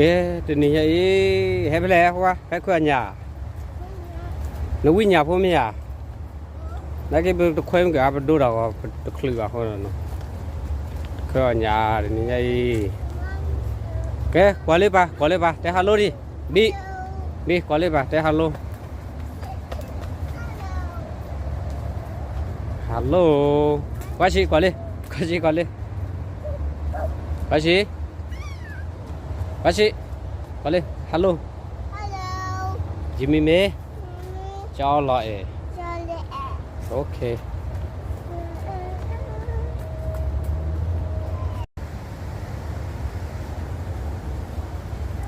ကဲ, တနံၤညါအံၤ ဟဲဖဲလဲၣ်, ဟဲခွဲအညၣ်, နဝံၣ်ညၣ်ဖိမ့ၢ်ဧါ, နာ်က့ပတခွဲမ့ၢ်က့ၤ အပဒိတၢ်ဂီၤ တချုးဘၣ်အဃိ, ခွဲအညၣ်တနံၤညါအံၤ, ကဲ ကွၢ်လၢပၢ် ကွၢ်လၢပၢ် တဲ hello ဒံး, ဒံး, ဒံး ကွၢ်လၢပၢ် တဲ hello, hello, ကွၢ်ဆံး ကွၢ်လၢ, ကွၢ်ဆံး ကွၢ်လၢ, ကွၢ်ဆံး ကွၢ်ဆံး, ကွၢ်လၢ, hello, ယမံၤမ့ၢ်, ကၠီလီၤအဲၣ်,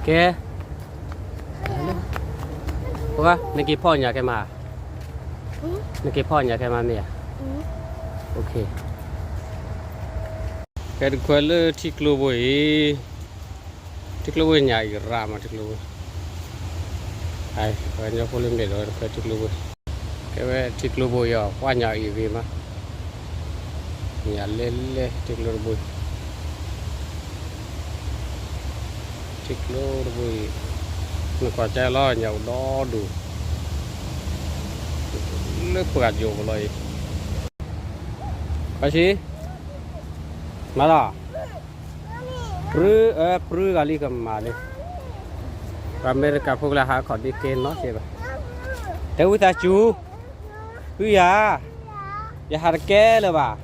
ကဲ, နက့ၤဖီၣ်ညၣ်ခဲမး, နက့ၤဖီၣ်ညၣ်ခဲမးမ့ၢ်ဧါ, ကဲတခွဲလၢထံကျိဘိအံၤ, ထံကျိဘိညၣ်အံၤရၣ်မး ထံကျိဘိ, ပှၤကညီဖိလၢမဲာ်ဒီးတခွဲထံကျိဘိ, ကဲဝဲထံကျိဘိအံၤအီၤ ကွၢ်ညၣ်အံၤဂ့ၤမး, ညၣ်လဲလဲထံကျိတဘိ, ထံကျိတဘိအံၤ, နကွၢ်ကၢလီၤ ညၣ်အိၣ်ဒီဒူၣ်, လၢပှၢ်ယိာ်ကလီၤအံၤ, ကွၢ်ဆံး, မၤလီၤ ပြူ, ပြူဂၤလံကမၤလံ, ပှၤအမဲရကၤဖိကျါဟးခီၣ်ဒ့ကဲနီတစဲးဘၣ်, တဲဝံသးစူၤ, ပုယၤ, ယဟးတကဲလၢၤဘၣ်,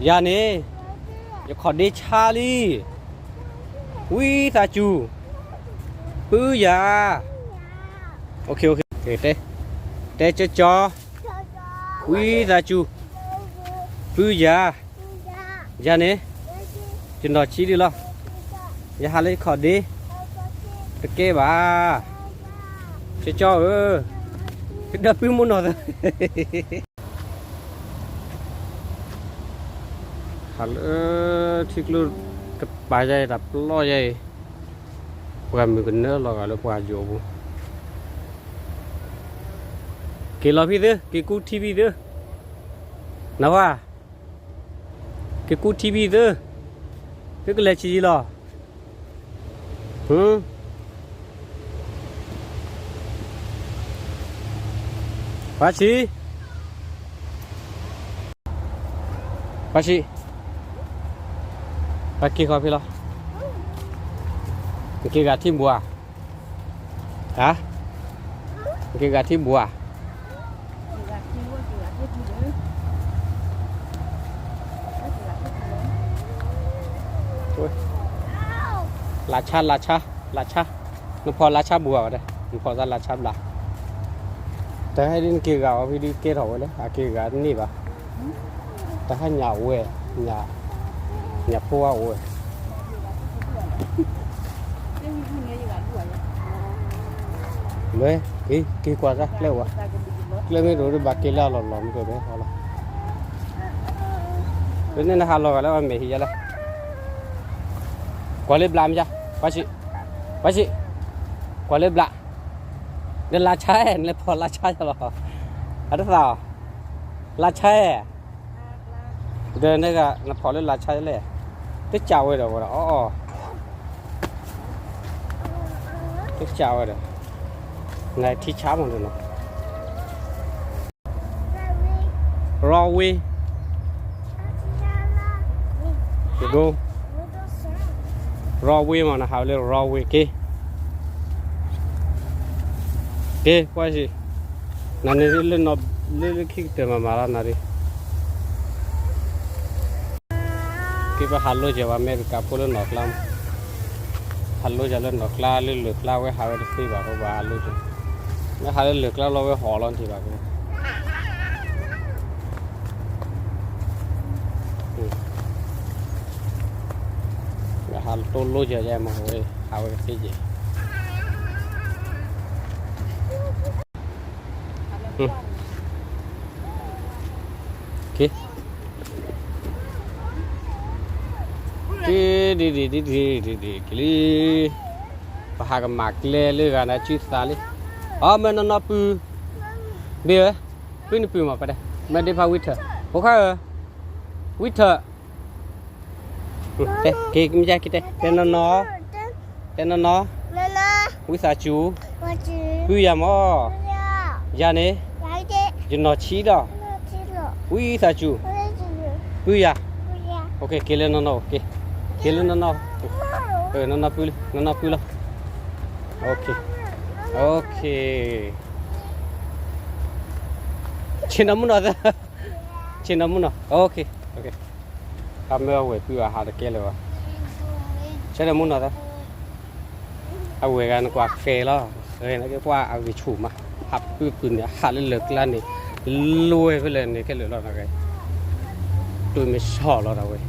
ယၤန့ၣ်, ယခီၣ်ဒ့ဆါလံ, ဝံသးစူၤ, ပုယၤ, တဲ, တဲကၠီကၠီ, ဝံသးစူၤ, ပုယၤ, ယၤန့ၣ်, ယနီၢ်ဆံဒံးလီၤ, ယဟးလၢယခီၣ်ဒ့, တကဲဘၣ်, ကၠီကၠီဧၢ, ကဒီပုၢ်မိၢ်နီၢ်သၢ ဟးလၢထံကျိတပၤယါအံၤ တၢ်ပျီယါအံၤ, ပှၤမုၢ်ကနၢလီၤဂာ်လၢပှၢ်ယိာ်ပူၤ, က့ၤလီၤဖံသု, က့ၤကူထံဖံသု, နဝၤ, က့ၤကူထံဖံသု, သုကလဲၤဆံးယံၤလီၤ, ကွၢ်ဆံး ကွၢ်ဆံး, ပက့ၤဃီၤဖဲလီၤ, နက့ၤဂၤထံဘှါ, ဟါ, နက့ၤဂၤထံဘှါ, လါဆါ လါဆါ လါဆါ, နဖီၣ်လါဆါဘှါဝဲဒၣ်, နဖီၣ်သးလါဆါဘျါ, တဟဲဒ်နက့ၤဂၤအီၤဖဲဒ်ကဲထီၣ်ဝဲလၢ အက့ၤဂၤတန့ၢ်ဘၣ် တဟါညၣ်ဝဲ, ညၣ်ဖိဝဲ, မ့ၢ်, က့ၤကွၢ်တၢ်ကျဲဝဲ, ကျဲမ့ၢ်တအိၣ်ဒီးဘၣ်က့ၤလၢအလီၢ်လီၢ်မ့ၢ်တအိၣ်ဒီးဟီလီၤ, လၢန့ၣ်နဟးလီၤဂာ်လၢအမဲာ်ဟံးယါလၢ ကွၢ်လၢဘျါမ့ၢ်ယါ, ကွၢ်ဆံး, ကွၢ်ဆံး, ကွၢ်လၢဘျါ, ဒီးလါဆါ, နလဲၤဖီၣ်လါဆါယါလီၤ, အတသးအီၤ, လါဆါ, ဒီးနကနဖီၣ်လၢလါဆါလဲၣ်, တကးဝဲဒီးဝဲဒီးအီၣ်အီၣ်, တကးဝဲဒီး, နထံဆါမးနီၤ, runway, runway မး နဟးဝဲလၢ runway က့ၤ, က့ၤကွၢ်ဆံး, နန့ၣ်လၢ လၢလၢခံကတၢၢ်မးမးလီၤနၤဒ် က့ၤပဟးလိကၢၤပှၤအမဲရကၤဖိလၢနီၢ်ကျါမး, ဟးလိကၢၤလၢနီၢ်ကျါလၢလၢၢ်ကျါဝဲဟးဝဲတသ့ဘၣ် ပှၤဟးလိကၢၤ, မ့ၢ်ဟးလၢလၢၢ်ကျါလီၤဝဲဟီၣ်လီၤတ့ၢ်ဘၣ်က့ၤ, ဟးတိၢ်လိကၢၤယဲမး ဝဲဟးဝဲတသ့က့ၤ က့ၤ, က့ၤဒ်ဒ်ဒ်ဒ်ဒ်ဒ်က့ၤလံ, ပဟးကမၣ်ကျဲလၢဂၤန့ၣ် စုသးလံ, အီ မ့ၢ်နီၢ်နီၢ်ပုၢ်, ဘ့ၣ်ဧၢ, ပုၢ်နပုၢ်မးပဒဲ, မ့ၢ်ဒ့ဖးဝံထၢၣ်, ဖိခွါဧၢ, ဝံထၢၣ် က့ၤမ့ၢ်ယါက့ၤတဲ, တဲနီၢ်နီၢ်, တဲနီၢ်နီၢ်, ဝံသးစူၤ, ပုၢ်ယၤမၢ်, ယၤန့ၣ်, ယနီၢ်ဆံးဒီး, ဝံသးစူၤ, ပုၢ်ယၤ, က့ၤလၢနီၢ်နီၢ်, က့ၤလၢနီၢ်နီၢ်, နီၢ်နီၢ်ပုၢ်လီၤ, နီၢ်နီၢ်ပုၢ်လီၤ, ဆ့ၣ်နီၤမုၢ်နီၢ်သၢ, ဆ့ၣ်နီၤမုၢ်နီၢ်, အမ့ၢ်အဝဲၢ်ပုၢ်အဟးတကဲလၢၤဘၣ်, ဆ့ၣ်နီၤမုၢ်နီၢ်သၢ အဝဲၢ်ဂၤနကွၢ်ဃဲလီၤ, ဃဲန့ၣ်က့ၤပှၤအဂံၢ်ဆူၣ်မး, ဟးပုၢ်ပုၢ်န့ၣ် ဟးလၢလၢၢ်ကျါန့ၣ်, လွဲၢ်ဖဲလဲၣ်န့ၣ်ခဲလၢာ်လီၤ, တိၢ်မ့ၢ်ဆီၣ်လီၤတၢ်ဝဲ,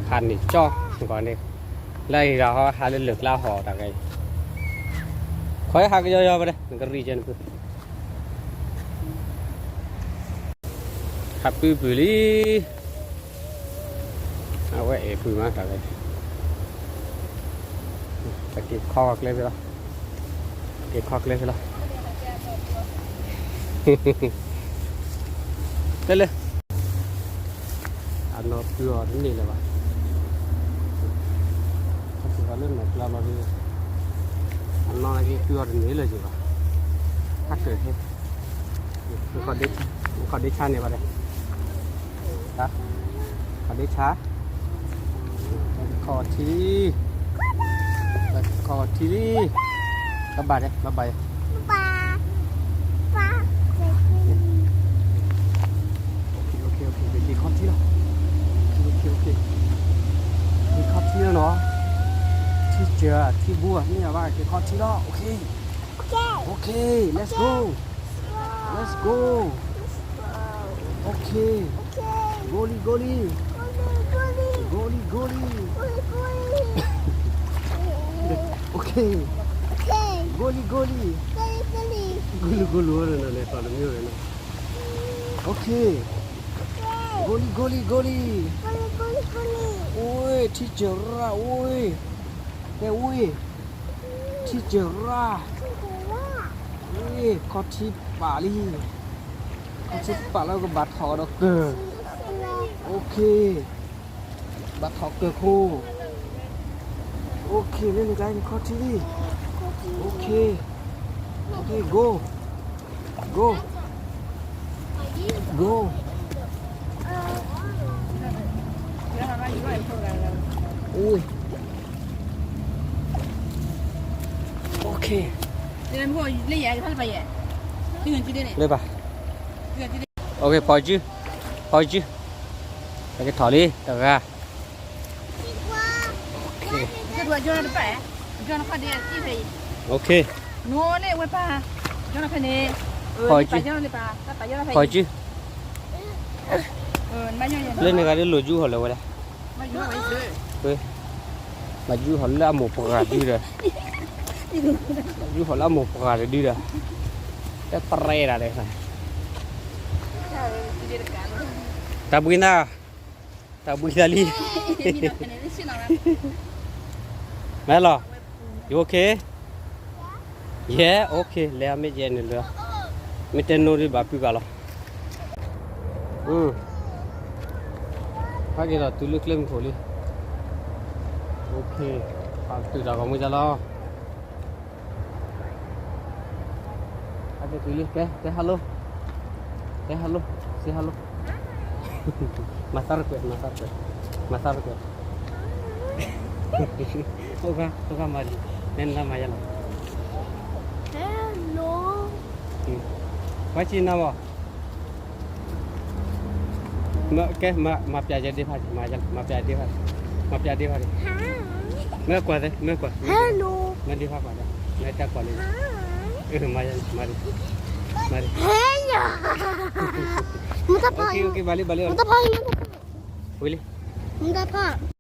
ဟးန့ၣ်ကၠီ, နကွၢ်န့ၣ်, လၢအံၤဂၤဟီဟးလၢလၢၢ်ကျါဟီတၢ်ဂၤအံၤ, ခီဟးကယီယီဖဲလဲၣ် နကရံၣ်ကဲနပုၢ် ဟးပုၢ်ပုၢ်လံ, အဝဲအဲၣ်ပုၢ်မးတၢ်ဂၤ, ပက့ၤခီကျဲဖဲလီၤ, က့ၤခီကျဲဖဲလီၤ, တဲလၢ အနီၢ်ပုၢ်အီၤတန့ၢ်လၢၤဘၣ်, ဟဲက့ၤလၢနီၢ်ကျါလီၤဒ်, အနီၢ်က့ၤပုၢ်အီၤတန့ၢ်လၢၤက့ၤဘၣ်, ဟးကၢၢ်ဟဲ, ခီဒ့ဆါန့ၣ်ဘၣ်ဒီး, ခီဒ့ဆါ, ခီထံ, ခီထံလံ, ဘၣ်ဘၣ်ဒီး, ဘၣ်ဘၣ် က့ၤခီထံလီၤ, က့ၤခီထံလီၤနီၤ, ထံစၢၤ ထံဘူမ့ၢ်ယၤဘၣ် က့ၤခီထံလီၤ, okay, okay, let's go, let's go, okay, ဂိလံ ဂိလံ, ဂိလံ ဂိလံ, okay, ဂိလံ ဂိလံ, ဂိလံ ဂိလံ န့ၣ် န့ၣ် okay, ဂိလံ ဂိလံ ဂိလံ, အိၣ် ထံစၢၤရၣ် အိၣ်, ကဲ အိၣ်, ထံစၢၤရၣ်, ခီထံပာ်လံ, ခီထံပာ်လၢကဘၣ်ထီၣ်ဒီးကၢၢ်, okay, ဘၣ်ထီၣ်ကၢၢ်ခိၣ်, okay, လၢန့ၣ်ကျါန့ၣ် ခီထံလံ, okay, okay, go, go, go, အိၣ်, okay, လၢဘၣ်, okay, ဖီစု, ဖီစု, ပကထီၣ်လံတဂၤ, okay, okay, ဖီစု, လၢန့ၣ်ဂၤဒ်လိာ်ယူဟီၣ်လၢၤဝဲဒၣ်, မၤယူဟီၣ်လၢအမိၢ်ပှၢ်ဒုဒီး, မၤယူဟီၣ်လၢအမိၢ်ပှၢ်တဒုဒီး, တပရဲဒၣ်လဲၣ်, တၢ်ဘှံးနၤ, တၢ်ဘှံးသးလံ, မဲလီၤ, you okay? Yeah, okay, လဲၤအမ့ၢ်ယဲန့ၣ်လၢ, မ့ၢ်တဲနိဒ်ဘၣ်ပုၢ်ဂၤလီၤ, ဟဲက့ၤဒီးတုၤလၢကျဲမုၢ်ခိၣ်လံ, okay, ပတုၤတၢ်ဂီၤမူဒ်လီၤ. အကဲတုၤလံ ကဲ တဲ hello, တဲ hello, say hello, မၤသးရကွဲး မၤသးရကွဲး, မၤသးရကွဲး, အိၣ်ခါ အိၣ်ခါမၤလံ, နဲနလၢမၤယါလီၤ, hello, ဝဲဆံနၤဘၣ် မ့ၢ်ကဲ မၤပျဲယဲဒ့ဖး, မၤပျဲဒ့ဖး, မၤပျဲဒ့ဖး, မ့ၢ်ကွၢ်သ့ မ့ၢ်ကွၢ်, hello, မ့ၢ်ဒ့ဖးကွၢ်ဒီး မ့ၢ်တၢ်ကွၢ်လံ, မၤယဲ မၤဒ့, မၤဒ့, hello, မ့ၢ်တၢ်ဖး, okay, okay, ဘၣ်လံ ဘၣ်လံ, မ့ၢ်တၢ်ဖး, ဝံၤလံ, မ့ၢ်တၢ်ဖး